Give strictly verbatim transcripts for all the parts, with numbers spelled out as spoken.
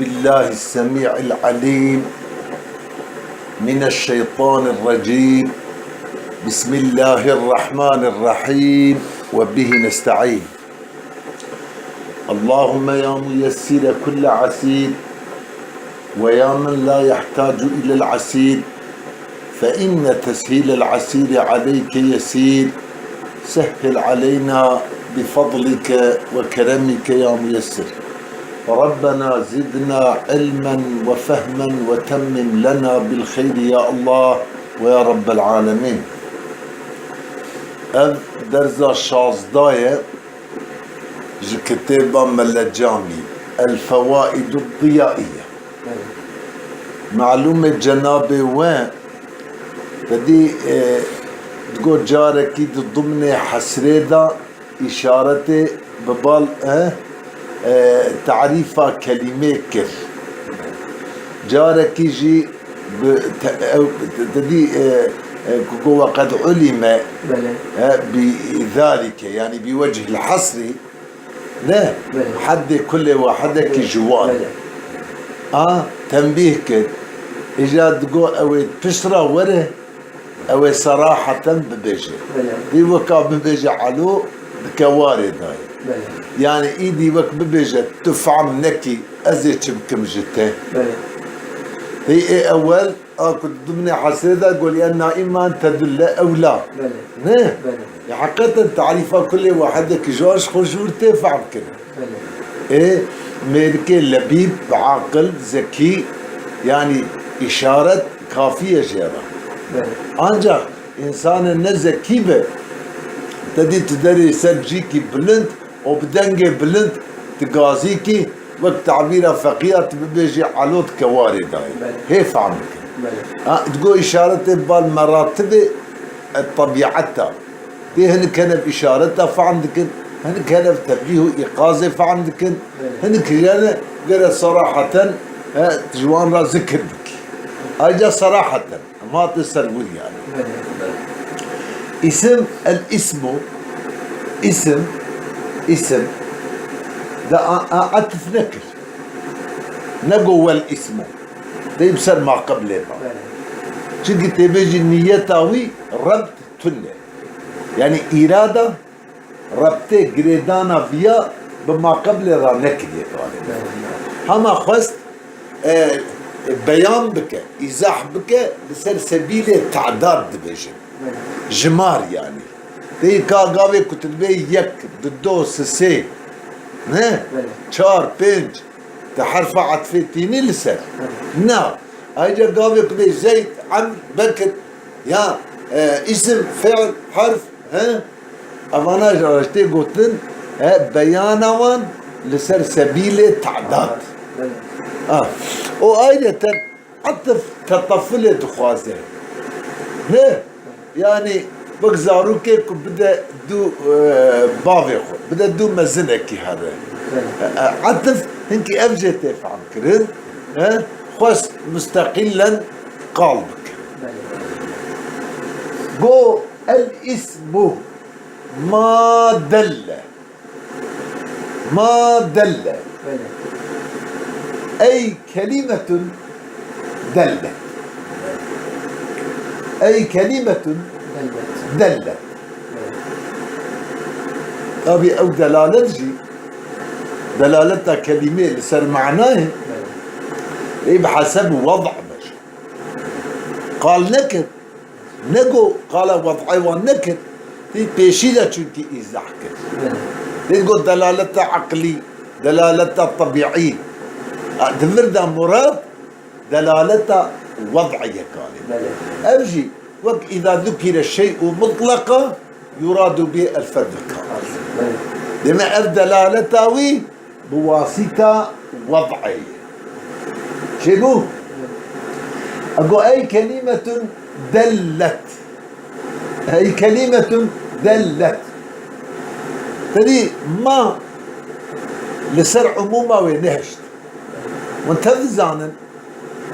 بالله السميع العليم من الشيطان الرجيم. بسم الله الرحمن الرحيم. وبه نستعين. اللهم يا ميسر كل عسير، ويا من لا يحتاج إلى العسير، فإن تسهيل العسير عليك يسير، سهل علينا بفضلك وكرمك يا ميسر. ربنا زدنا علما وفهما وتمم لنا بالخير يا الله ويا رب العالمين. Ev derza şazdayê ji kitêba Mele Camî, El Fewaidu Diyaiye. Malûmê cenabê we, te dî, e, digo carekî di dimnê hesrê de îşaretê bi bal, e, e, tarîfa kelîmê kir. Carekî jî bi te-, ew, te dî, e, e, ku got, "Ve qed ulime", Belê. e, bi zalike, yani bi wecihil hasrî, ne? Belê. Heddê kulê wahidekî ji wan. Belê. A, tenbîh kir. Îja digo, ew ê pişt re were, ew ê seraheten bibêje. Belê. Dî weka bibêje elo, di kewarê de ye. Belê. Yani îdî wek bibêje, tu fehm nekî, ez ê çi bikim ji te? Belê. Dî ê ewel, a ku di dimnê hesrê de got, "Lienna îman tedulle ewla." Belê. Ne? Belê. Ya heqîqeten tarîfa kulê wahidekî ji wan ji xwe jûr tê fehm kirin. Belê. Ê mêrikê lebîb, bi aqil, zekî, yani îşaret kafî ye jê re. Belê. Ancak însanê ne zekî be, te dî tu derê ser cîkî bilind û bi dengê bilind tu gazîkî, wek tabîra feqîya tu bibêjî elo di kewarê de ye. Belê. Hê fehm bikin. Belê. Ha, digo îşaretê bal meratibê, e, tebîeta. Tê hinek hene bi îşareta fehm dikin, hinek hene bi tebîh û îqazê fehm dikin, Belê. hinek jî hene gere seraheten, e, ji wan re zikir bikî. Ayrıca seraheten, em hate ser wir yani. Belê. Îsim, el îsmu, îsim, îsim, de a, a, etif nekir. Nego wel îsmu. Dey bi ser maqeblê be. Belê. Çünkü tê bêjî niyeta wî rebt tune. Yani îrada rebtê girêdana viya bi maqeblê re nekiriye galiba. Hema xwest, e, beyan bike, îzah bike, li ser sebîlê tadad dibêjin. Jimar yani. Tê ka gavê ku tu dibê yek, du, do, sisê, ne? Çar, pênc, te herfa etfê tînî li ser. Na. Ayrıca gavê ku bê Zeyd, Emr, Bekir, ya, e, isim, fiil, harf, he? Evana ji raştê gotin, he, beyana wan li ser sebîlê tadad. Belê. Ha. O ayrıca etif tetefulê dixwaze. Ne? Yani, wek zarokê ku bide du, e, bavê xwe, bide du mezinekî here. Belê. E, e, etif hinkî ev jê tê fehm kirin, he? Xwest musteqîlen qal bikin. Belê. Go el ismu ma delle. Ma delle. Belê. Ey kelimetun dellet. Ey kelimetun Dellet. dellet. Belê. Tabi ew delalet jî, delaleta kelîmê li ser manayê, Belê. ê bi heseb wez'e be. Qal nekir. Nego qala wed'ê wan nekir, tê pêşî de çunkî îzah kir. Tê got delaleta eqlî, delaleta tebîî. A, di vir de murad delaleta wed'ê ye kalê. Belê. Ev jî wek îza zukire şey'u mutleqa yuradu bî el ferdul kamil. Belê. Deme ev delaleta wî bi wasîta wed'ê ye. Çêbû? Ego ey kelîmetun dellet. Ey kelîmetun dellet. Tedî ma li ser umûma wê nehişt. Hûn tev dizanin,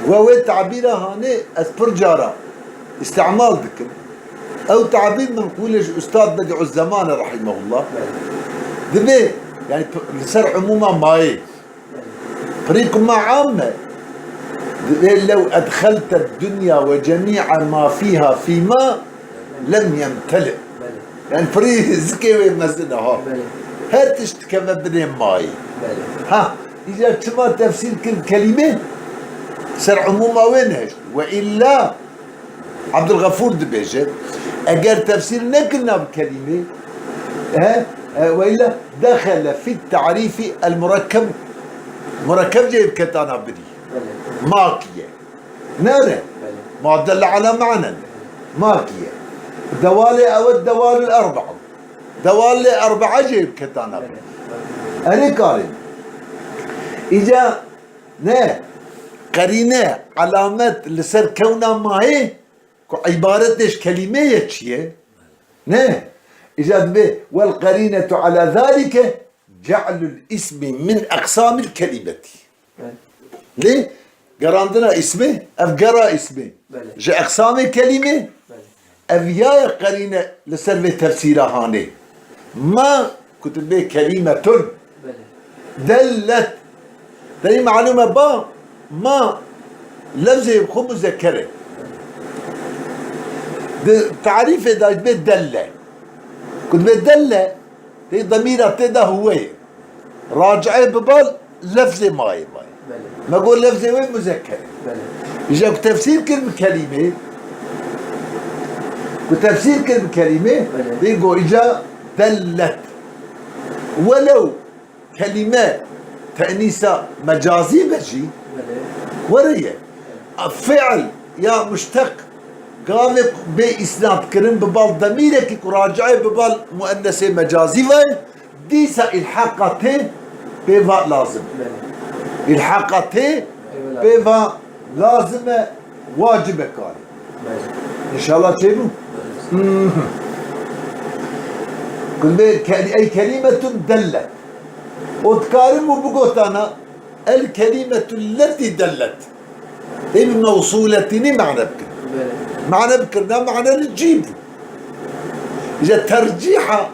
we wê tabîra hanê ez pir cara îstîmal dikim. Ew tabîr menqûl e ji Ustad Bedîuzzeman e rahimehullah. Dibê, yani, p-, li ser umûma mayê. Pirî ku ma am e, divê lew edxelte dunya ve cemî'a ma fîha fîma lem yemteli. Belê. Yani pirî zikê wê mezin e ha. Belê. Her tişt dikeve binê mayî. Belê. Ha, îcar çima tefsîr kir kelîmê? Ser umûma wê nehişt. Ve illa Abdulgafûr dibêje, eger tefsîr nekirina bi kelîmê, he, e, weyla dexele fî tarîfî el murekkeb, murekkeb jê biketana birî. Belê. Makiye. Nere? Belê. Ma delle ala manen. Makiye. Dewalê ew dewalul erba'a. Dewalê erba'a jê biketana birî. Belê. Erê karê. Îca ne, qerîne, alamet li ser kewna mayê ku îbaretê ji kelîmê ye çi ye? Ne? Îca dibê, "Wel qerînetu ala zalike ce'lul ismi min eqsamil kelîmetî." Evet. Lê gerandina ismê, ev gera ismê. Belê. Ji eqsamê kelîmê, Belê. Ev ya ye qerîne li ser vê tefsîra hanê. Ma ku tu bê kelîmetun. Belê. Dellet. Te yî malûm e ba ma lefzê xwe muzekker e. Di tarîfê de bê delle. Ku dibê delle, tê demîra tê de huwe ye. Raci'ê bi bal lefzê mayê vay. Belê. Me got lefzê wê muzekker e. Belê. Îja ku tefsîr kir bi kelîmê, ku tefsîr kir bi kelîmê, Belê. Bê got îca dellet. Welew kelîme tenîsa mecazî be jî, Belê. Were ye. Fi'l ya muşteq gavê bê îsnad kirin bi bal demîrekî ku raci'ê bi bal muennesê mecazî ve, dîsa îlhaqa tê pê va lazim. Belê. Îlhaqa tê Eyvallah. Pê va lazim e, wacib e karê. Belê. Înşallah çêbû. Belê. Mhm. Kulbê ke-, ey kelimetun dellet. O dikarim û bigotana el kelimetu lletî dellet. Ê bi mewsûletînî mane bikin. Belê. Mane bikirina mane li cî bû. Îja tercîha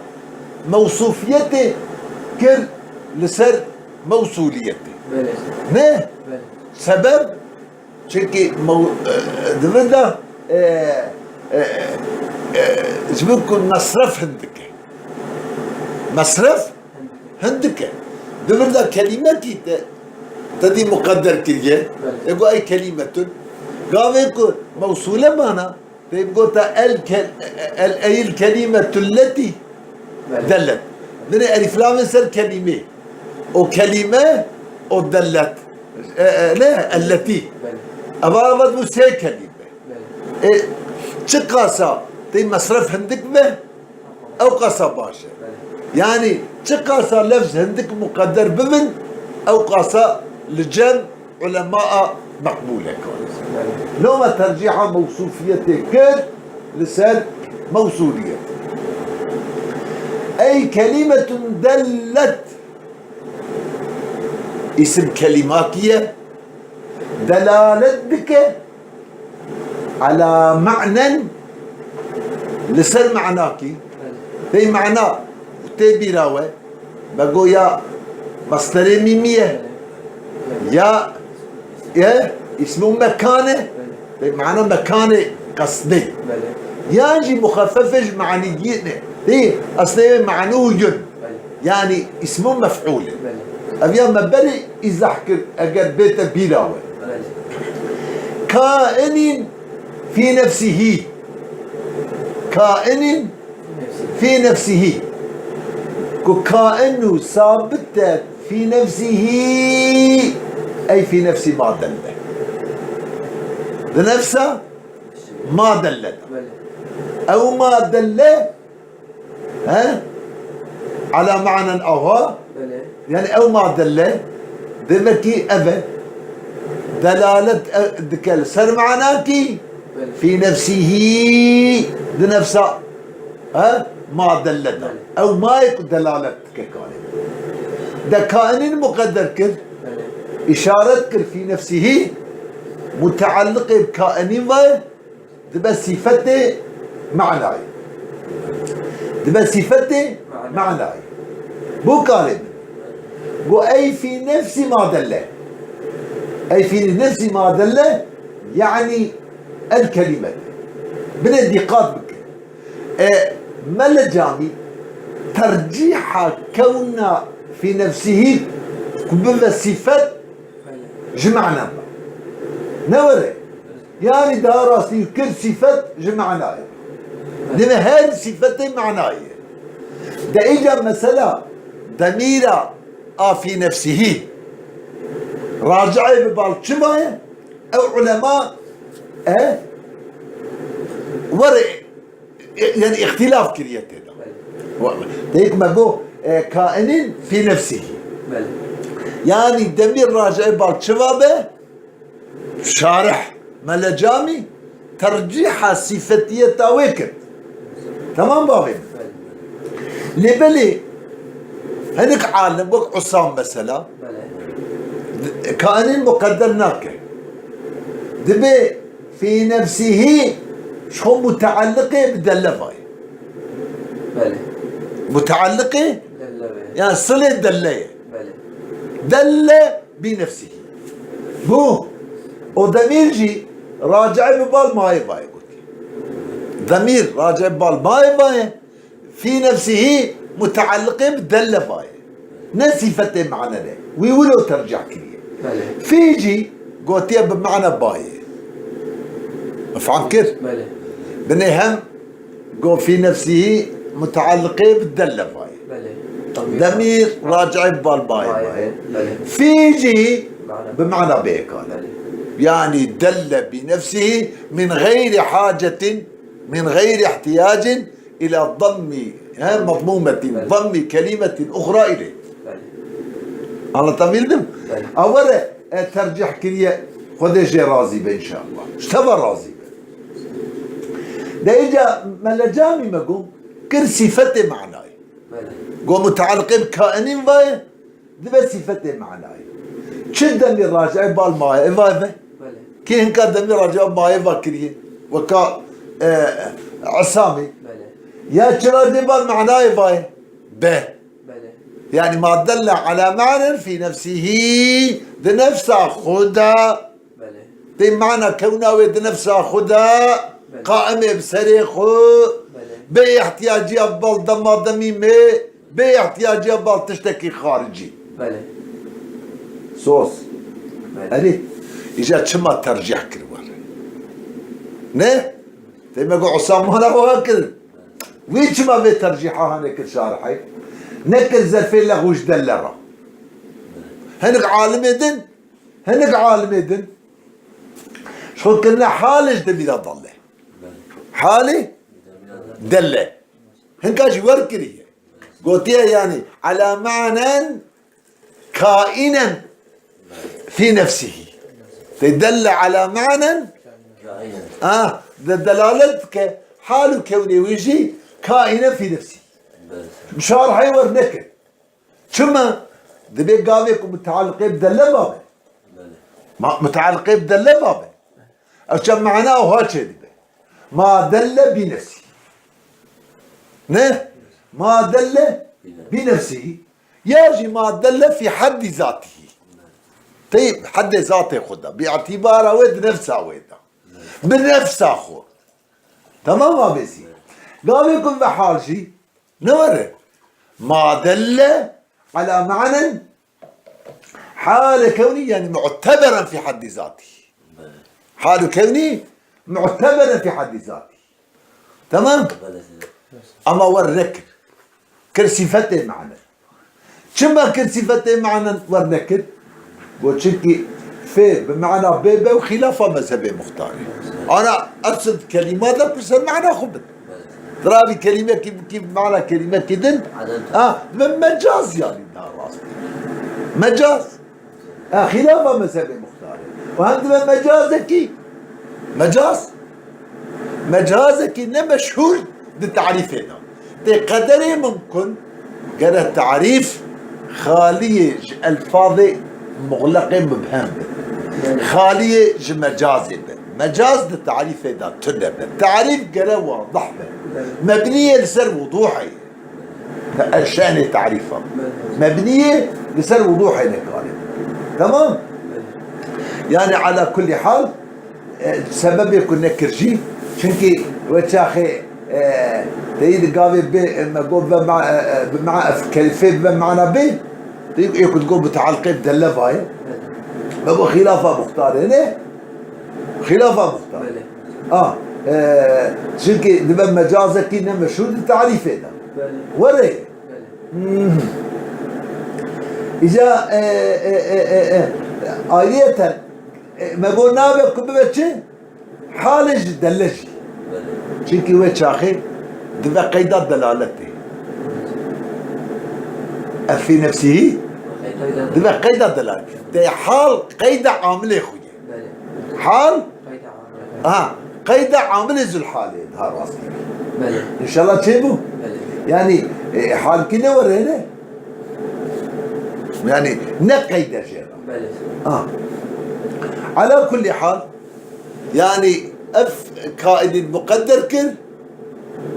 mewsûfiyetê kir li ser mewsûliyetê. Belê. Ne? Belê. Sebeb, çunkî mew-, e, di vir de, e, e, e, ji bin ku mesref hindik e. Mesref hindik e. Di vir de kelîmekî te, te dî muqedder kiriye. Belê. Ê ku ey kelîmetun. Gavê ku mewsûle mana, tê gota el kel-, el eyil kelîmetu lletî Belê. Dellet. Binê elîflamê ser kelîmê. O kelîme, o dellet. E, e, ne? Elletî. Belê. Eva, eva bu sê kelîme. Belê. E, çi qasa tê mesref hindik be, ew qasa baş e. Belê. Yani çi qasa lefz hindik muqedder bibin, ew qasa li cem ulemaa meqbûl e. Belê. Loma tercîha mewsûfiyetê kir li ser mewsûliyet. Ey kelimetun dellet. Îsim kelîmakî ye. Delalet dike ala ma'nen, li ser manakî. Belê. Pey mana tê bîra we, me got ya masderê mîmî ye, ya, ye îsmû mekan e, pey mana mekanê qesdê. Belê. Yan jî muxeffefê ji manî ne. Tê eslê manû yun. Belê. Yani îsmû mef'ûl e. Belê. Ev ya me berê îzah kir, eger bête bîra we. Belê. Kainîn fî nefsihî. Kainîn fî nefsihî. Ku kain û sabit e fî nefsihî, ey fî nefsî ma delle. Di nefsa ma delle. Belê. Ew ma delle He? Ala manen aha. Belê. Yani ew ma delle, demek ki ev e. Delalet e, dike li ser manakî, Belê. Fî nefsihî, di nefsa, he? Ma delle da. Belê. Ew mayê ku delalet dike karê. De kainîn muqedder kir. Belê. Îşaret kir fî nefsihî, mutealliqê bi kainîn ve, Dibe sîfetê manayê. Dibe sîfetê Mana. Manayê. Bu karê min. Got ey fî nefsî ma delle. Ey fî nefsî ma delle, yanî el kelîmete. Binê dîqat bike. E, Mele Camî tercîha kewna fî nefsîhî ku bibe sîfet ji mana be. Ne were. Yanî daha rastî kir sîfet ji manayê. Dime her sîfetê manayê. De îca mesela demîra a fî nefsîhî raci'ê bi bal çi baye? Ew ulema, e, were, e, yani îxtîlaf kiriye tê de. Wa-, deyek me got, e, kainîn fî nefsîhî. Belê. Yani demîr raci'ê bal çi va be? Şarih Mele Camî tercîha sîfetiyeta wê kir. Tamam bavê min. Lê belê hinek alim wek Usam mesela, belê, kainîn muqedder nake. Dibe fî nefsîhî ji xwe mutealliqê bi delle vayê. Belê. Mutealliqê, delle be, yani silê delle ye. Belê. Delle bî nefsî. Bû. O demîr jî raci'ê bi bal mayê vayê gotî. Demîr raci'ê bi bal mayê vayê. Fî nefsîhî mutealliqê bi delle vayê. Ne sîfetê manene. Wî wilo tercih kiriye. Belê. Fî jî gotiye bi mana bayê. Fam kir? Belê. Binê hem go fî nefsîhî mutealliqê bi delle vayê. Belê. Tabii. Demîr raci'ê bi bal bayê. Bayê. Bayê. Belê. Fî jî mana, bi mana bêyekane. Belê. Yani delle bi nefsîhî min geyri hacetin, min geyri ihtiyacin ila dammi, he, madmumetin, belê, dammi kelimetin uxra ilê. Belê. Anlatabildim? Belê. A were, e, tercih kiriye, Xwedê jê razî be înşallah. Ji te ve razî be. De îca Mele Camî me got, kir sîfetê manayê. Belê. Got mutealliqê bi kainîn vayê, dibe sîfetê manayê. Çi demîr raci'ê bal mayê va be? Belê. Kê hinka demîr raci'ê mayê va kiriye? Weka, e, Esamê. Belê. Ya çi raci'ê bal manayê vayê? Be. Belê. Yani ma delle ala manen fî nefsîhî, di nefsa xwe de. Belê. Tê mana kewna wê di nefsa xwe de, belê, qaim e bi serê xwe, belê, bê ihtiyacî ya bal dema demî me, bê ihtiyacî ya bal tiştekî xaricî. Belê. Sos. Belê. Erê, îca çima tercih kir were? Ne? Tê me got Osman wiha kir. Wî çima vê tercîha hane kir şarihê? Nekir zerfê lexû ji delle re. Hinek alimê din, hinek alimê din ji xwe kirine halê ji demîra delle. Halê delle. Hinka jî wer kiriye. Gotiye yani ala manen kainen fî nefsîhî. Tê delle ala manen, ah, de delalet dike hal û kewnê wî jî kainen fî nefsîhî. Şarihê wer nekir. Çima? Dibê gavê ku mutealliqê bi delle babe. Belê. Ma, mutealliqê bi delle babe. Ev çend mana oha çêdibe. Ma delle bi nefsî. Ne? Ma delle bi nefsî. Ya jî ma delle fî heddî zatî. Tey heddê zatê xwe de. Bi îtîbara wê di nefsa wê de. Bi nefsa xwe. Tamam abêzî. Gavê ku ve hal jî ne were. Ma delle ala manen hale kewnî, yani mu'teberen fî heddî zatî. Hal û kewnî mu'teberen fî heddî zatî. Tamam? Ama wer nekir. Kir sîfetê manen. Çima kir sîfetê manen wer nekir? Got, çimkî fê bi mana bê be û xîlafa mezhebê muxtarê. Ana esil kelîma de pirse mana xwe bid. Dirabî kelîmekî bikî mana kelîmekî din. Ha, dibe mecaz yani daha rast. Mecaz. Ha, xîlafa mezhebê muxtarê. Û hem dibe mecazekî. Mecaz. Mecazekî ne meşhûr di tarîfê de. Tê qederê mimkun gere tarîf xaliyê ji elfazê muxleqê mubhem be. Xaliyê ji mecazê be. Mecaz di tarîfê de tune be. Tarîf gere wadih be. Mebniyê li ser wuduhê. Şenê tarîfa. Mebniyê li ser wuduhê ne karê. Tamam? Yani ala kulli hal, e, sebebê ku nekir jî, çunkî we çaxê, e, teyî di gavê bê, e, me got ve ma, e, e, bi ma, e, kelîfê bi mana bê, teyî ê ku digot mutaalqê bi delle vaye. Me got xîlafa muxtarê ne, xîlafa muxtar. Belê. Ah, e, çunkî dibe mecazekî ne meşhûr di tarîfê de. Belê. Were. Belê. Hmm. Îca, e, e, e, e, e, ayriyeten, e, me got nabe ku bibe çi? Halê ji delle jî. Belê. Çunkî wê çaxê dibe qeyda delaletê. Ev fî nefsî dibe qeyda delaletê. Tê hal qeyda amilê xwe ye. Belê. Hal? Qeyda amilê. Ha, qeyda amilê zülhalê daha rastî. Belê. Înşallah çêbû? Belê. Yani, e, halkî ne were ne? Yani, ne qeyde jê re. Belê. Ha. Ala kulli hal, yani, ev kainîn muqedder kir,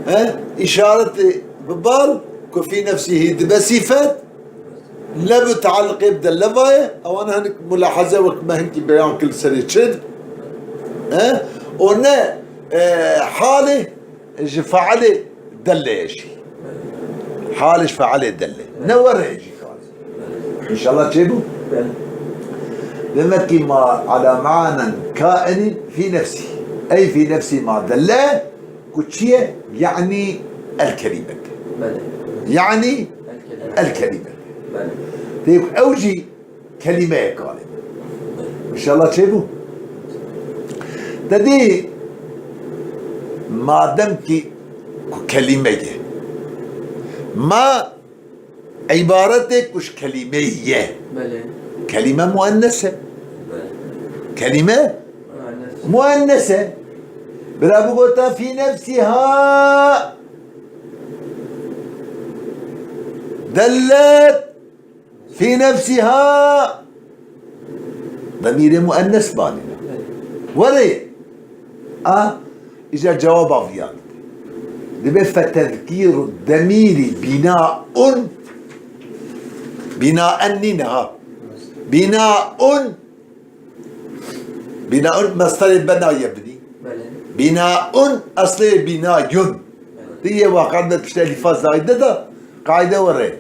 he? Îşaretê bi bal, ku fî nefsîhî dibe sîfet, ne mutaalliqê bi delle vaye, ewana hinek mulahaze wek me hinkî beyan kir li serê çi dibe. He? Û ne, e, halê ji fealê delle ye jî. Halê ji fealê delle. Ne were ye jî. Înşallah çêbû? Belê. Demek ki ma ala manen kainî fî nefsî. Ey fî nefsî ma delle, ku çi ye? Yani el kelimet. Belê. Yani el kelimet. El kelimet. Belê. Tê ew jî kelimeyek kalê. Înşallah çêbû. Te dî madem ki ku kelime ye. Ma îbaretê ku ji kelîmeyê ye. Belê. Kelîme muennes e. Belê. Kelîme muennes e. Bira bigota fî nefsîha dellet fî nefsîha. Demîrê muennes banîne. Belê. Were. A, îca cewaba viyan. Dibe fetezkîru demîrî bînaun. Bînaen nîne ha. Bînaun. Bînaun mesderê bena yebnî. Belê. Bînaun eslê bînayun. Belê. Di yê waqan de pişte elîfa zayde de qaîde were.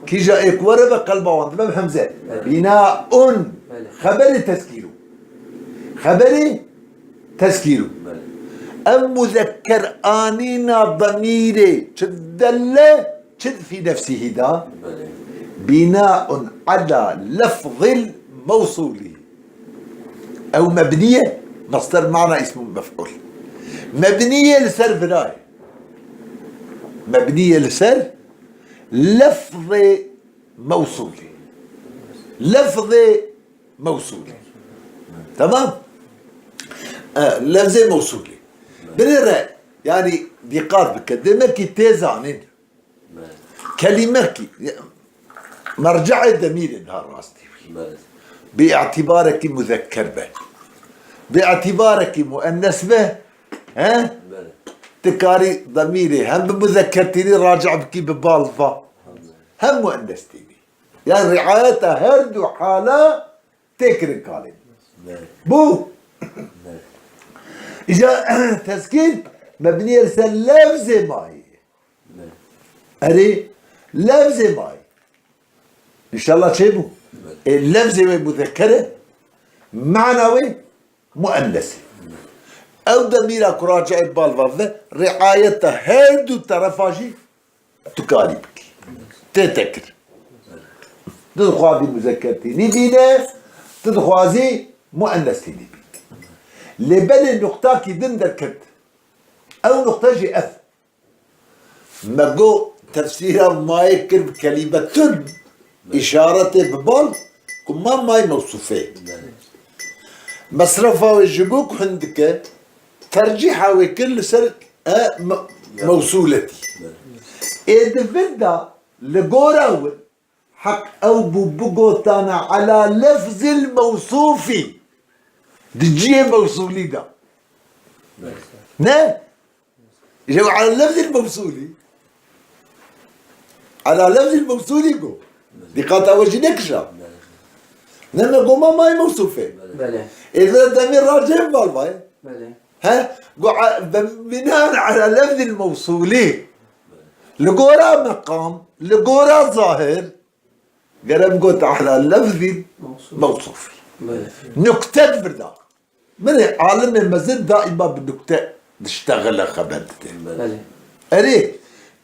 Kîja êk were ve qelba wan dibe bi hemze. Belê. Bînaun. Belê. Xeberê tezkîru. Xeberê tezkîrû. Belê. Ev muzekker anîna demîrê çi delle, çi fî nefsîhî da. Belê. Bînaun ala lefzil mewsûlî. Ew mebnî ye, mesder mana îsmû mef'ûl. Mebnî ye li ser virayê. Mebnî ye li ser lefzê mewsûlî. Lefzê mewsûlî. Tamam? E, lefzê mewsûlî. Binêre, yani dîqat bike. Demek ki tê zanîn. Belê. Kelimekî, merce'ê demîrê niha rastî wî. Belê. Bi îtîbarekî muzekker be. Bi îtîbarekî muennes be. He? Belê. Ti karî demîrê hem bi muzekkertînî raci bikî bi bal va. Hem muennes tînî. Yani riayeta her du hala tê kirin kalê. Ne. Bu. Ne. Îca tezkîr mebnî ye li ser lefzê mayî. Ne. Erê, lefzê mayî. Înşallah çêbû. Ne. E, lefzê wê muzekker e, mana wê muennes e. Ne. Ew demîra ku raci'ê bal va ve, riayeta her du terefa jî tu karî bikî. Tê te kir. Tu dixwazî muzekkertînî bîne, tu dixwazî muennestînî bîne. Lê belê nuqtakî din derket. Ew nuqte jî ev. Me got tefsîra mayê kir bi kelîmetun, îşaretê bi bal, ku ma may mewsûfê. Mesrefa wê ji bo ku hindike, tercîha wê kir li ser e, me-, mewsûletî. Ê di vir de li gora win heq ew bû bigotana ala lefzil mewsûfî di cihê mewsûlî de. Ne? Îja ala lefzil mewsûlî. Ala lefzil mewsûlî got. Dîqata we jî nekişa. Ne me got ma may mewsûfê. Belê. Ê, demî racê bal vay. Belê. He? Gu-, a-, be-, binaen ala lefzil mewsûlî. Li gora meqam, li gora zahir, gere bigot ala lefzil Mewsûf. mewsûfî. Belê. Nukte di vir de. Min ê alimê mezin daîma bi nukte diştexile xeber dide. Belê. Erê,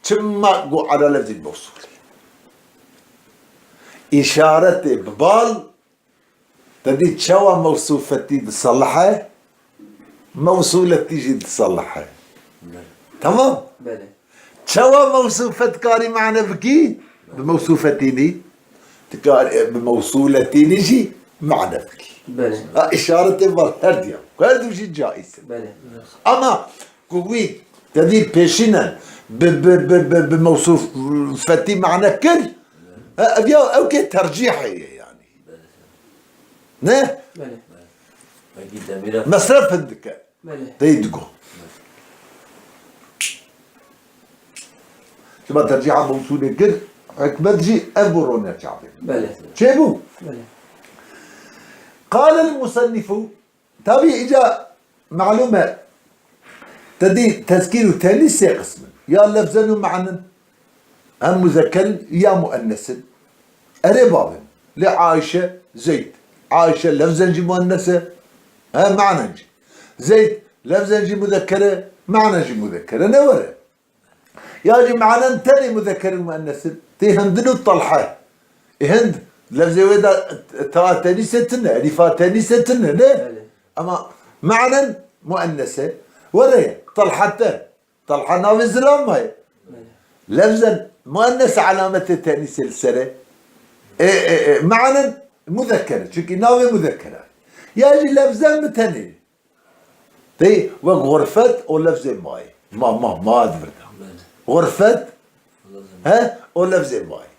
çima got ala lefzî mewsûlî? Îşaretê bi bal, te dî çawa mewsûfetî diselihe, mewsûletî jî diselihe. Belê. Temam? Belê. Çawa mewsûfet karî mane bikî? Bi mewsûfetînî. Dikarî, e, bi mewsûletînî jî mane bikî. Belê. Ha, îşaretê var her diya. Her du jî caiz in. Belê. Ama ku wî te dî pêşînen bi, bi, bi, bi, bi mewsûfetî mane kir, ha, ev ya, ew kê tercîhê ye yani. Ne? Belê. Peki demîra Mesref hindike. Belê. Tey digo. Şima tercîha mewsûlê kir, hikmet jî ev bû rone çavê. Belê. Çêbû? Belê. Qale l-musennifu, tabî îca malûm e, te dî tezkîr û tenîs sê qism in. Ya lefzen û manen. Hem muzekker in ya muennes in. Erê bavê min. Lê Aîşe, Zeyd. Aîşe lefzen jî muennes e. He, manen jî. Zeyd lefzen jî muzekker e, manen jî muzekker e. Ne were? Ya jî manen tenê muzekker û muennes in. Tê hindin û Talha. Ê hind lefzê wê de ta tenîsê tune, elîfa tenîsê tune, ne? Belê. Ama manen muennes e. Were, Talhate. Talha navê zilam maye. Belê. Lefzen muennes alametê tenîsê li ser e. E, e, e, manen muzekker e. Çünkü navê muzekker e. Ya jî lefzen bi tenê. Tey wek xurfet o lefzê maye. Ma, ma, ma di vir de. Belê. Xurfet, Lefzen. he, o lefzê maye.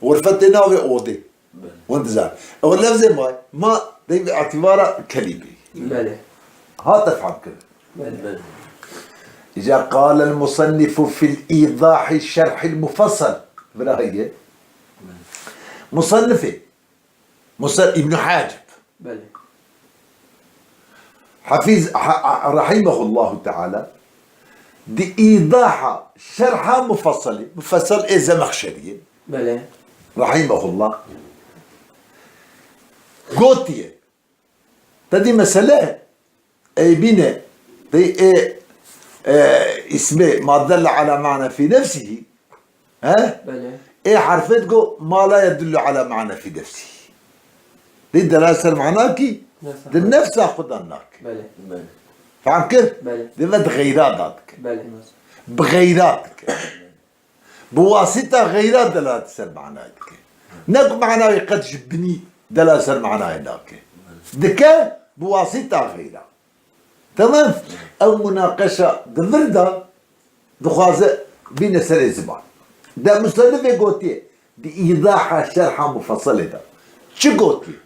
Xurfetê navê odê. Belê. Hûn dizan. Ew lefzê ma, ma dey bi îtibara kelîmê. Belê. Hate fehmkirin. Belê. Belê. Îca qale l-musennifu fil îdahi şerhil mufassal. Vira heye. Belê. Musennifê. Musen-, Îbn Hacib. Belê. Hafîz, ha, ha, rahimehullahu teala, di îdaha şerha mufassalî, mufassal ê Zemexşeriyê, Belê. rahimehullah, gotiye. Te dî mesele ey bîne, dey ê, e, îsmê ma delle ala ma'na fî nefsihî, He? Belê. Ê herfê digo ma la yedullu ala ma'na fî nefsî. Dê delal ser mana kî, Nefsa. di nefsa xwe de nake. Belê. Belê. Fehm kir? Belê. Dê ve di xeyra da dike. Belê. Bi xeyra dike. Bi wasîta xeyra delal ser manayê dike. Ne ku manayê qet ji binî delal ser manayê nake. Dike bi wasîta xeyra. Temam. Ew munaqeşa di vir de dixwaze bîne serê ziman. De musennifê gotiye, di îdaha şerha mufasselê de. Çi gotiye?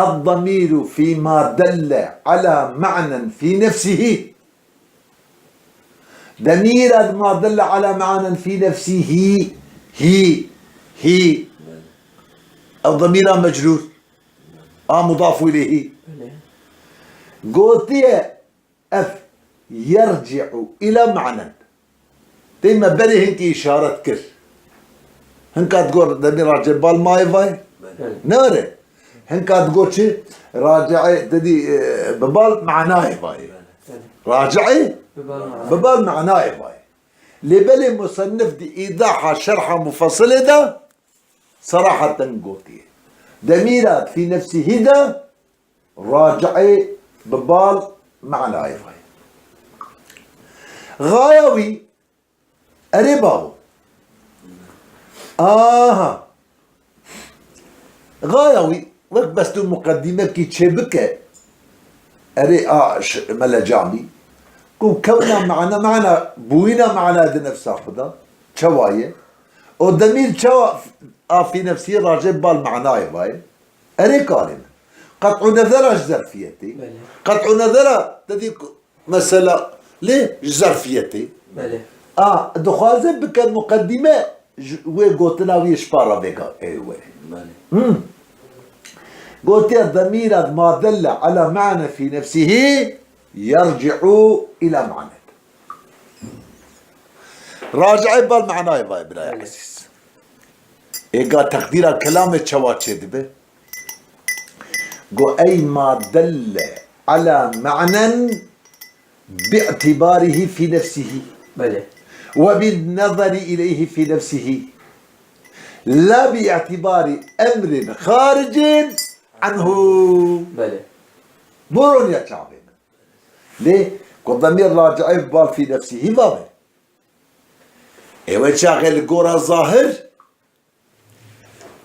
الضمير فيما دل على معنى في نفسه. Demîra di ma delle ala manen fî nefsî hî, hî, hî. Ew demîra mecrûr. A mudaf ileyhî. Belê. Gotiye ev yerci'u ila manen. Tê me berê hinkî îşaret kir. Hinka digor demî racê bal mayê vay. Belê. Ne were? Hinka digor çi? Raci'ê dedî, e, bi bal manayê vay. Belê. Raci'ê Bi bal mana. bi bal manayê vay. Lê belê musennif di îdaha şerha mufassilê de serahaten gotiye. Demîra fî nefsihî de raci'ê bi bal manayê vay. Gaya wî, erê bavo. Aha. Gaya wî, wek bes tu muqedîmekî çê bike, erê a ş-, Mele Camî, ku kewna mana, mana, bûyîna mana di nefsa xwe de, çawa ye? O demîr çawa f-, a fî nefsiyê racê bal manayê vayê? Erê karê min. Qet'u nezera ji zerfiyetê. Belê. Qet'u nezera, te dî ku mesela lê ji zerfiyetê. Belê. A, dixwaze bike muqedîme ji wê gotina wî ji para vêga ê wê. Belê. Hmm. Gotiye demîra ma delle ala ma'ne fî nefsihî yerci'u ila ma'ne. Raci'ê bal manayê vay birayê Belê. Ezîz. Êga teqdîra kelamê çawa çêdibe? Go ey ma delle ala ma'nen bi'tîbarihî fî nefsihî. Belê. Ve bin nezerî ileyhî fî nefsihî. La bi'tîbarî emrin xaricin anhu. Belê. Boroniya çavê min. Lê ku demîr raci'ê bal fî nefsihî vave. Ê we çaxê li gora zahir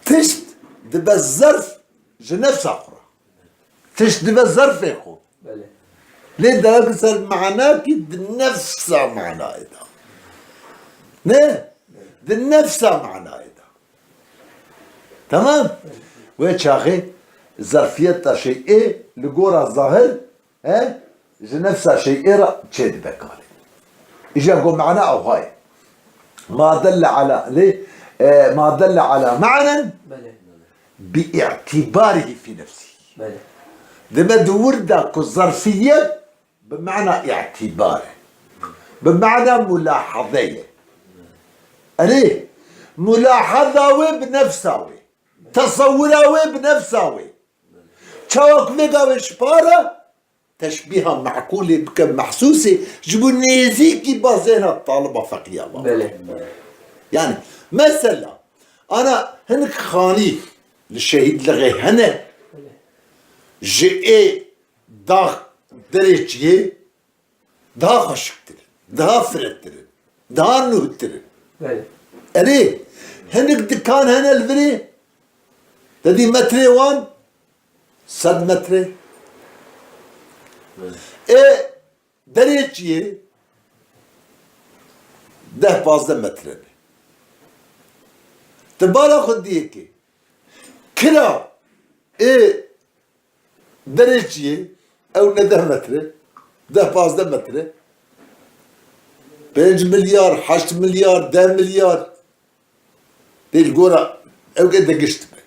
tişt dibe zerf ji nefsa xwe re. Tişt dibe zerfê xwe. Belê. Lê dewek ser manakî di nefsa manayê de. Ne? Di nefsa manayê de. Tamam? Wê çaxê zerfiyeta şeyê li gora zahir, he, ji nefsa şeyê re çêdibe karê. Îja go mana ewha ye. Ma delle ala, lê, e, ma delle ala ma'nen Belê. Bi i'tîbarihî fî nefsî. Belê. Dime di wir de ku zerfiyet bi mana îtîbar e. Bi mana mulahaze ye. Erê, mulahaza wê bi nefsa wê. Tesewwura wê bi nefsa wê. Çawa ku vê gavê ji para teşbîha me'qûlê bike mehsûsê, ji bo nêzîkî ba zêna taliba feqîya ba. Belê. Yani, mesela, ana hinek xanî li şehîdlixê hene, Belê. Ji ê dax derê çiyê, daha xweşiktir in, daha firettir in, daha nûhtir in. Belê. Erê, hinek dikan hene li virê, te dî metrê wan sed metre. Belê. Ê derê çiyê deh pazdeh metre be. Ti bala xwe diyê ke kira ê derê çiyê, ew ne deh metre, deh pazdeh metre, pênc milyar, heşt milyar, deh milyar. Dê li gora ew ke de gişt be.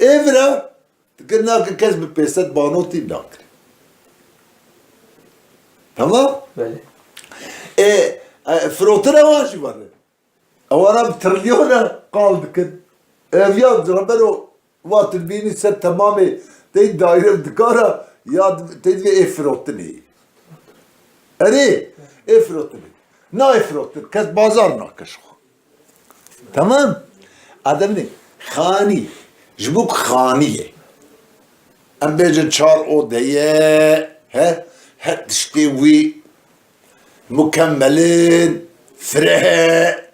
Ê vira dikir nake kes bi pêsed banotî nakire. Tamam? Belê. Ê, e, firotira wan jî var e. Ewana bi trilyona qal dikin. Ev ya rebero wa tu dibînî ser temamê tey daîre û dikara ya di-, tey divê ê firotinê. Erê, ê firotinê. Nayê firotin. Kes bazar nake ji xwe. Tamam? Adem ne. Xanî. Ji bo ku xanî ye. Em bêjin çar ode ye. He? Her tiştê wî mukemmelin, fireh e.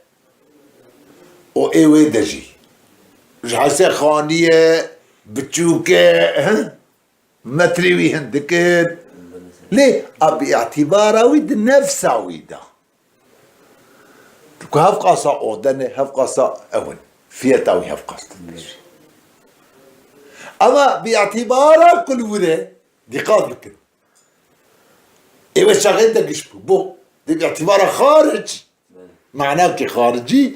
Û ê wê de jî. Ji hesê xanî ye, biçûk e, he? Metrê wî hindik in. Lê a bi îtîbara wî di nefsa wî de. Ku hevqasa ode ne, hevqasa ew in. Fiyeta wî hevqas dibêjî. Ama bi îtîbara ku li wir e, dîqat bikin. Ê we çaxê de giş bû. Bo, di îtîbara xaric, manakê xaricî,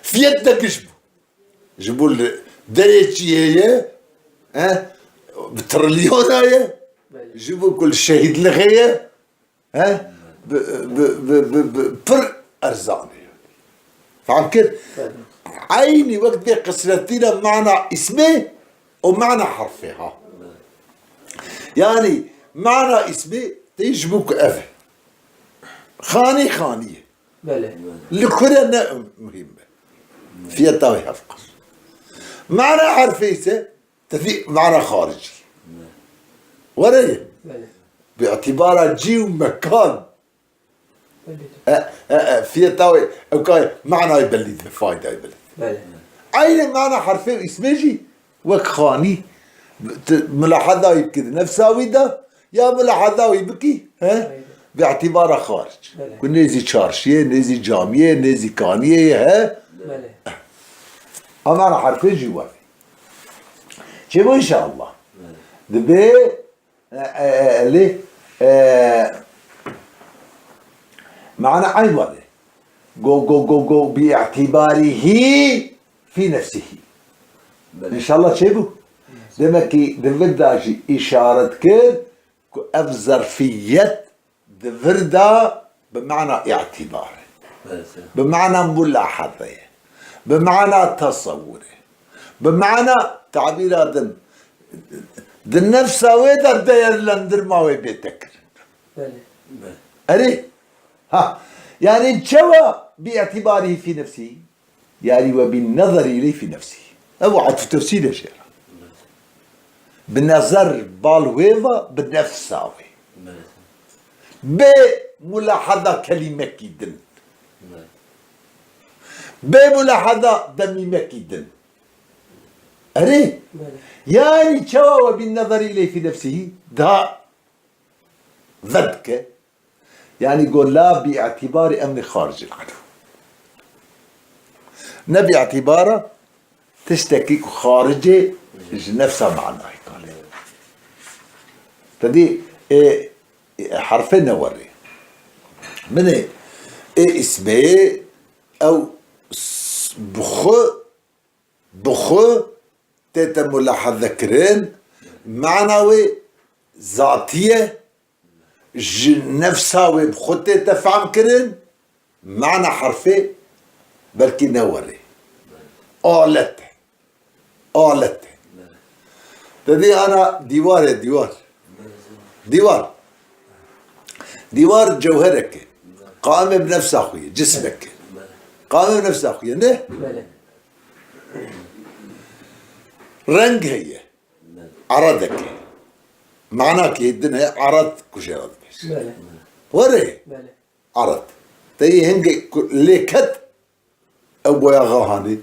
fiyet de giş bû. Ji bo li derê çiyê ye, he, bi trilyona ye, ji bo ku li şehîdlixê ye, he, bi, bi, bi, bi, bi pir erzan e. Fam kir? Eynî wek vê qisretî de mana îsmê û mana herfê ha. Yani mana îsmê tê ji bo ku ev e. Xanî xanî ye. Belê. Li kure ne muhîm be. Fiyeta wê hevqas. Mana herfê ise tevî mana xaricî. Were ye. Belê. Bi îtîbara cî û mekan. Belê. E, e, e, fiyeta wê, ew kay manayê belî dibe, faydayê belî dibe. Belê. Eynî mana herfê û îsmê jî wek xanî, tu mulahezayî bikî di nefsa wî de, ya mulahezayî bikî, he? Belê. Bi îtîbara xaric. Belê. Ku nêzî çarşiyê, nêzî camiyê, nêzî kaniyê ye, he? Belê. A mana herfê jî wek. Çêbû inşallah. Belê. Dibe E, e, e, lê, e, mana eyn wade. Go, go, go, go, bi îtîbarihî fî nefsihî. Belê. İnşallah çêbû. Demek ki di vir de jî îşaret kir ku ev zerfiyet di vir de bi mana îtîbar e. Belê. Bi mana mulaheze ye. Bi mana tesewur e. Bi mana tabîra din di nefsa wê de değerlendirma wê bête kirin. Belê. Erê. Ha. Yani çawa bi îtîbarî fî nefsî? Yani we bin nezerî ileyh fî nefsî. Ev atf tefsîr e jê re. Bi nezer bal wê ve, bi nefsa wê. Bê mulaheza kelîmekî din. Bê mulaheza demîmekî din. Erê? Belê. Yani çawa we bin nezerî ileyh fî nefsî daha vedike. Yani go la bi îtîbarî emrê xaricî anî. Ne bi îtîbara tiştekî ku xaricê ji nefsa manayê kalê. Te dî ê, ê herfê newerê. Min ê, ê îsmê ew s-, bi xwe, bi xwe tête mulahaze kirin, mana wê zatî ye, ji nefsa wê bi xwe tête fehm kirin, mana herfê belkî ne werê. Alet e. Alet e. Te dî ana dîwar e, dîwar. Dîwar. Dîwar cewherek e. Qaimê bi nefsa xwe ye, cismek e. Qaimê bi nefsa xwe ye, ne? Belê. Reng heye. Eradek e. Manakê din e, erad ku jê re dibêjin. Belê. Were. Belê. Erad. Te yê hingê ku lê ket, ew boyaxa hanê.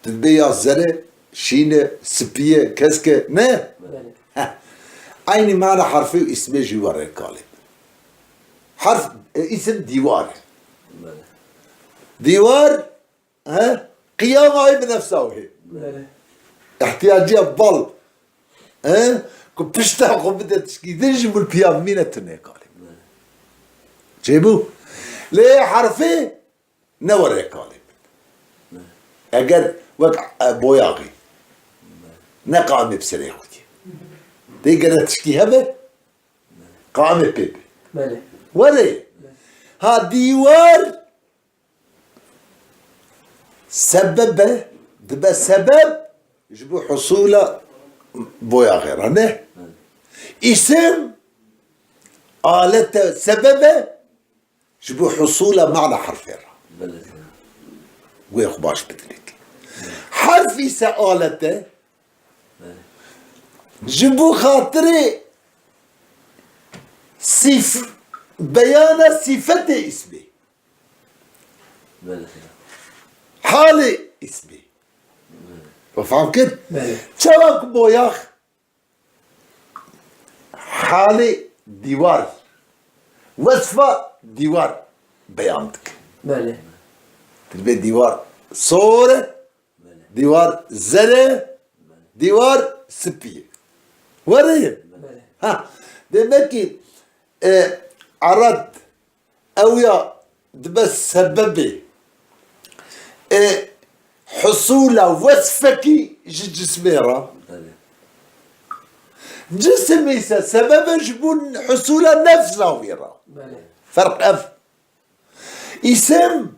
Tu dibê ya zer e, şîn e, spî ye, kesk e, ne? Belê. Heh. Eynî mana herfê û îsmê jî were kalê. Herf, e, îsim dîwar e. Belê. Dîwar, he? Qiyama wê bi nefsa wê. Belê. Îhtiyaciya bal, he? Ku pişta xwe bide tişkî din ji mil piya bimîne tune kalê. Çêbû? Lê herfê ne were kalê. Eger wek, e, boyaxê ne qamê bi serê xwe dî. Tê gere tişkî hebe, qamê pê be. Belê. Were. Ha dîwar sebebe, dibe sebeb ji bo husûla boyaxê re, ne? Îsim alete, sebebe ji bo husûla mana herfê re. Belê. Guhê xwe baş bidinê. Herf îse alete ji bo xatirê sîf-, beyana sîfetê îsmê. Belê. Halê îsmê. We fehm kir? Belê. Çawa ku boyax halê dîwar, wesfa dîwar beyan dike. Belê. Tu dibê dîwar sor e, dîwar zer e, dîwar spî ye. Were ye. Belê. Ha, demek ki, e, erad ew ya dibe sebebê, e, husûla wesfekî ji cismê re. Belê. Cisim îse sebebe ji bo husûla nefsa wî re. Belê. Ferq ev. Îsim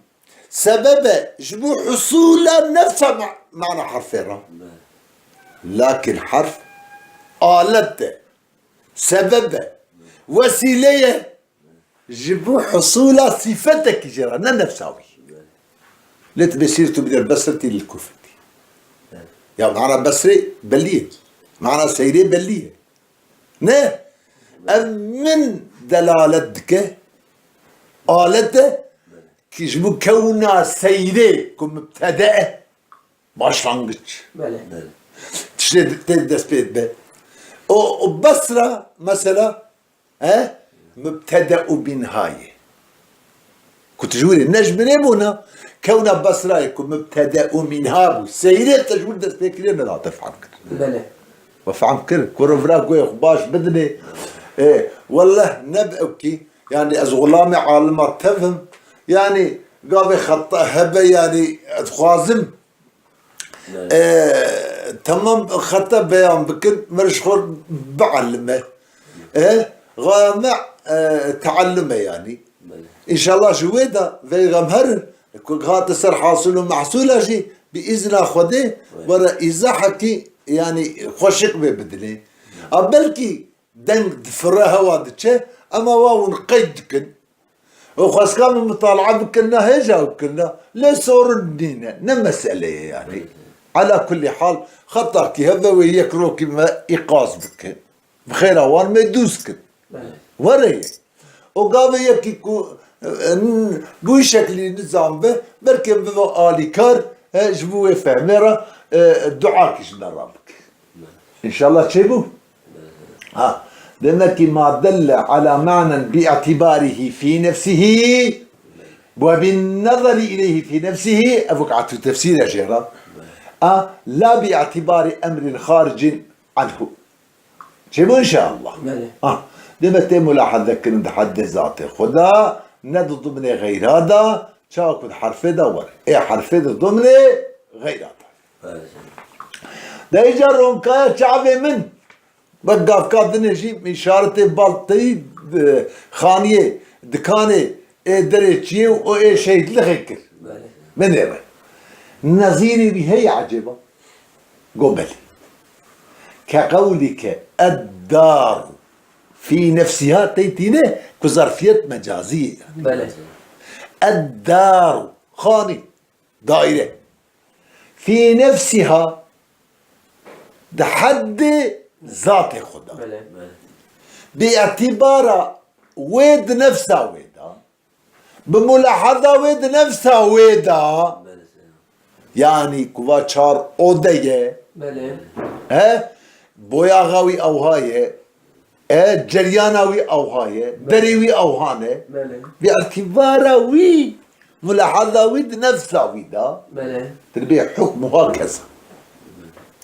sebebe ji bo husûla nefsa ma-, mana herfê re. Belê. Lakin herf alet e, sebebe, wesîle ye. Ji bo husûla sîfetekî jê re, ne nefsa wî. Lê tu bê sîr tu bidêr Besretî li Kûfetî. Ya mana Besrê belî ye. Mana Seyrê belî ye. Ne? Ev min delalet dike. Alet e ki ji bo kewna Seyrê ku mubtede e. Başlangıç. Belê. Belê. Tiştê tê dest pê dibe. O, o Basra mesela, he? Mübtede û binha ye. Ku tu ji wirê ne ji binê bûna, kewna Basrayê ku mübtede û minha bû. Seyrê te ji wir dest pê kiriye, nedate fehm kir. Belê. We fehm kir. Kuro vira guhê xwe baş bidinê. E, welleh ne bi ewkî. Yani ez xulamê alima tev im. Yani gavê xeta hebe yani ez dixwazim Evet. Ee, Temam xeta beyan bikin, min ji xwe bielime. E, xaya me, e, teellum e yanî. Belê. Înşallah ji wê de veyxem herin, ku hate ser hasil û mehsûla jî bi îzna Xwedê Belê. were îzahekî, yanî xweşik bê bidinê. A belkî deng difire hewa diçe, ema wa hûn qeyd dikin. Û xwestka min mutalaa bikirina, hêja bikirina. Lê sorin nîne, ne mesele ye yanî. Ala kulî hal, xeta kî heve wê yek rokî me îqaz bike. Bi xêra wan me dûz kin. Belê. Were ye. Û gavê yekî ku, e, n-, bi wî şeklî nizan be, belkê bibe alîkar, e, ji bo wê fehmê re, e, dua kî ji me re bike. Înşallah çêbû. Ha, demek ki ma delle ala ma'nen bi i'tibarihi fi nefsihi ve bin nazari ileyhi fi nefsihi, ev wek atû tefsîre jê re. A, la bi i'tibari emrin xaricin anhu. Çêbû înşallah. Belê. Ha, demek tê mulahaze kirin di heddê zatê xwe de, ne di dimnê xeyra de, çawa ku di herfê de were. Ê herfê di dimnê xeyra de. Belê. De îcar ronkaya çavê min. Wek gavka dinê jî îşaretê bal teyî, e, xaniyê, dikanê, ê derê çiyê û ê şehîdlixê kir. Belê. Binêre. Nezîrê wî heye ecêba? Go belê. Ke qewlî ke eddar fî nefsiha tey tîne ku zarfiyet mecazî ye. Belê. Eddar, xanî. Daîre. Fî nefsiha, di heddê zatê xwe de. Belê. Bi îtîbara wê di nefsa wê de, bi mulahaza wê di nefsa wê de, Belê. yanî ku va çar ode ye, Belê. he, boyaxa wî ewha ye, E, ceryana wî ewha ye, derê wî ewha ne. Belê. Bi îtîbara wî, mulahaza wî di nefsa wî de, Belê. dibê hukmuha keza.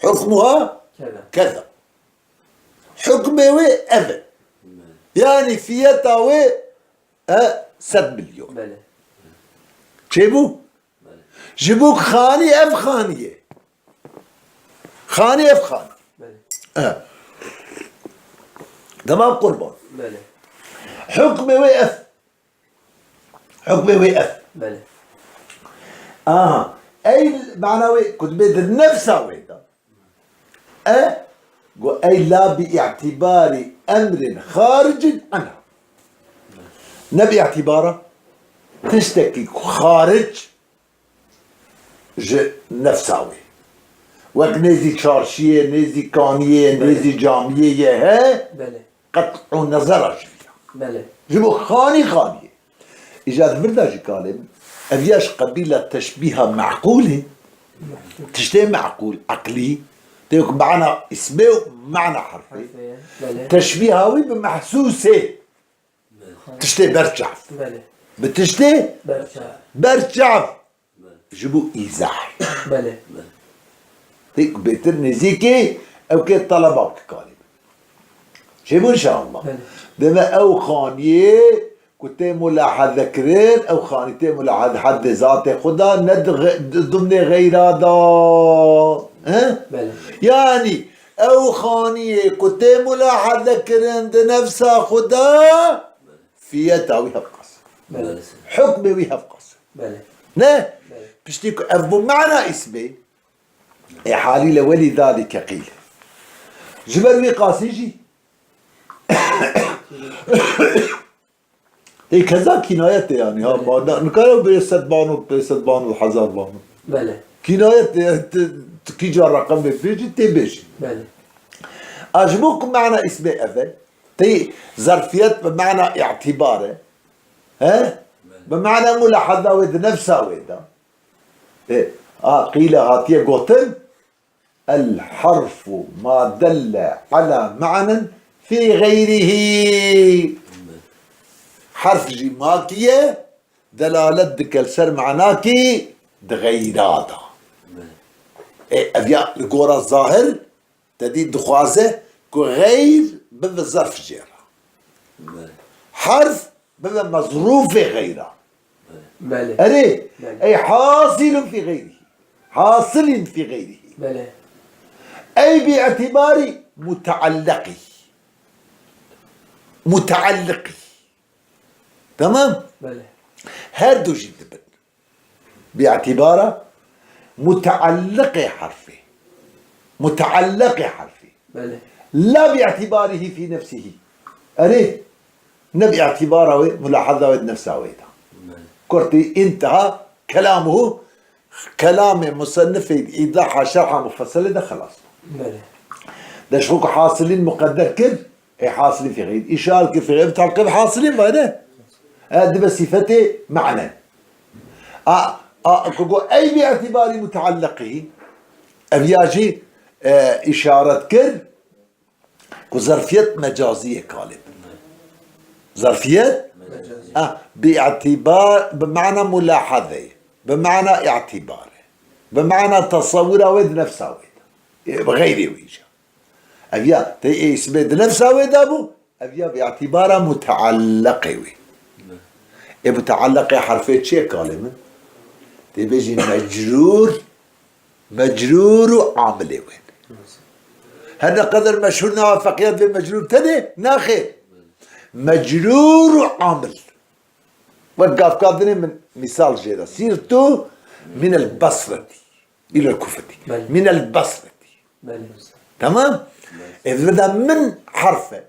Hukmuha Keza. keza. Hukmê wê ev e. Belê. Yanî fiyeta wê, e, sed milyon. Belê. Çêbû? Belê. Ji bo xanî ev xanî ye. Xanî ev xanî. Belê. E. Demam qurban. Belê. Hukmê wê ev. Hukmê wê ev. Belê. Aha. Ey mana wê ku dibê di nefsa wê de. E, go ey la bi îtîbarî emrin xaricin anha. Ne bi îtîbara tiştekî ku xaric ji nefsa wê. Wek nêzî çarşiyê, nêzî kaniyê, Belê. nêzî camiyê ye he, Belê. qet'u nezera ji vî ya. Belê. Ji bo xanî xaniyê. Îca di vir de jî kalê min. Ev ya ji qebîla teşbîha meqûlê. Tiştê meqûl, eqlî. Tê wek mana îsmê û mana herfê. Herfê, belê. Teşbîha wî bi mehsûsê. Belê. Tiştê berçav. Belê. Bi tiştê Berçav. berçav. Belê. Ji bo îzahê. Belê. Tê ku bêtir nêzîkê ew kê teleba bike kalê. Çêbû inşallah. Belê. Deme ew xaniyê ku tê mulahaze kirin, ew xanî tê mulahaze heddê zatê xwe da, ne di xe-, di dimnê xeyra da. He? Belê. Yanî ew xaniyê ku tê mulahaze kirin di nefsa xwe da, fiyeta wî hevqas. Belê. Hukmê wî hevqas. Belê. Ne? Belê. Piştî ku ev bû mana îsmê, ê halîle welî zalîke qîl. Ji ber wî qasî jî. Ê keza kînayet e yanî, ha, Belê. ma da, nikare bê sed bano, pê sed bano, hezar bano. Belê. Kînayet e, yanî, tu, tu kî ca reqemê bêjî, tê bêjî. Belê. A ji bo ku mana îsmê ev e, tê zerfiyet bi mana îtîbar e. He? Belê. Bi mana mulahaza wê di nefsa wê de. E, a, qîle hatiye gotin, El harfu ma delle ala ma'nen fî xeyrihî. Herf jî makî ye, delalet dike li ser manakî di xeyra da. Ê, ev ya li gora zahir, te dî dixwaze ku xeyr bibe zerf jê re. Herf bibe mezrûfê xeyra. Belê. Erê, Belê. ey hasilun fî xeyrihî. Hasilin fî xeyrihî. Belê. Ey bi îtîbarî mutealliqî. Mutealliqî. Tamam? Belê. Her du jî dibin. Bi îtîbara mutealliqê herfê. Mutealliqê herfê. Belê. La bi îtîbarihî fî nefsihî. Erê, ne bi îtîbara wê, mulahaza wê di nefsa wê de. Belê. Kurtî înteha kelamuhu, kelamê musennifê îdaha şerha mufesselê de xelas. Belê. De ji xwe ku hasilîn muqedder kir, ê hasilîn fî xeyr. Îşar kir fî xeyr, bi talqê bi hasilîn vayne. E, dibe sîfetê mane. A, a, ku go ey bi îtîbarî mutealliqî, ev ya jî, e, îşaret kir, ku zerfiyet mecazî ye kalê. Zerfiyet? Mecazî. Ha, bi îtîbar, bi mana mulahazeyê, bi mana îtîbarê, bi mana tesewira wê di nefsa wê de. Ê, bi xeyrê wî jî. Ev ya, te ê îsmê di nefsa wê de bû, ev ya bi îtîbara mutealliqê wê. Ê mutealliqê herfê çi ye kalê min? Tê bêjî mecrûr, mecrûr û amilê wê. Her ne qeder meşhûr nava feqiyat vê mecrûr tenê, naxê. Mecrûr û amil. Wek gavka dinê min mîsal jê de. Sîrtu minel Basretî. Îlel Kufetî. Belê. Minel Basretî. Belê. Tamam? Belê. Ê, vê de min herf e.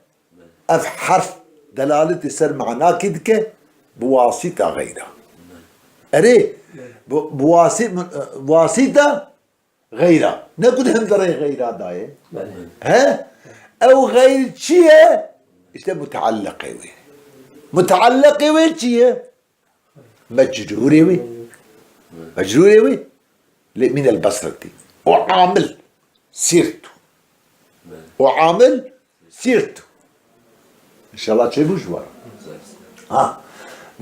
Ev herf delaletê ser manakî dike bi wasîta xeyra. Erê, bi, bi wasî-, wasîta xeyra. Ne ku di hundirê xeyra da ye. Belê. He? Ew xeyr çi ye? İşte mutealliqê wê. Mutealliqê wê çi ye? Mecrûrê wê. Mecrûrê wê. Lê minel Basretî. O amil. Sîrtu. O amil sîrtu. İnşallah çêbû ji we re. Ha.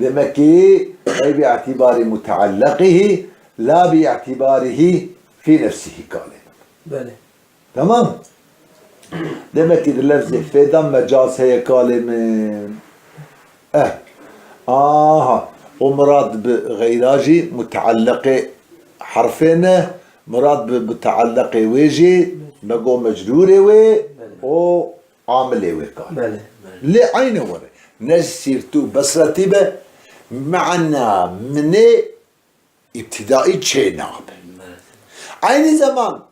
Demek ki ey bi îtîbarî mutealliqihî la bi îtîbarihî fî nefsihî kalê. Belê. Tamam? Demek ki di lefzê fê de mecaz heye kalê min. Eh. Aha. O murad bi xeyra jî mutealliqê herfê ne. Murad bi mutealliqê wê jî me go mecrûrê wê û amilê wê kar. Belê. Lê eyne were. Ne ji sîrtû besretî be, mana minê îbtîdaî çê nabe. Eynî zeman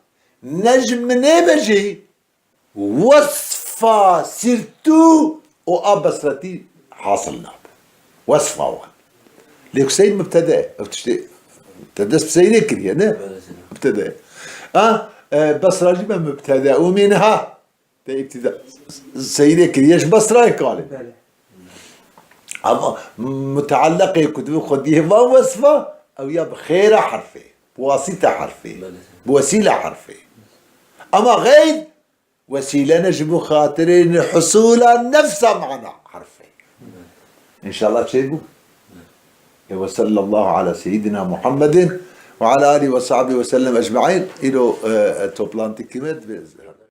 ne ji minê be jî wesfa sîrtû û a besretî hasil nabe. Wesfa wan. Lê ku seyr mubtede, ev tiştê te dest bi seyrê kiriye, ne? Belê, seyr. Mubtede. A, e, Besra jî me mubtede û mînha. Te îbtîda seyrê kiriye ji Besrayê kalê. Belê. Ama mutealliqê ku dibe xwediyê van wesfa, ew ya bi xêra herfê, bi wasîta herfê, belê, bi wesîla herfê. Ama xeyr wesîle ne ji bo xatirê husûla nefsa mana herfê. Belê. İnşallah çêbû. Belê. E, ve sallallahu ala seyyidina Muhammedin ve ala alihi ve sahbihi ve sellem ecmaîn. Îro, e, e, toplantî kime dibe.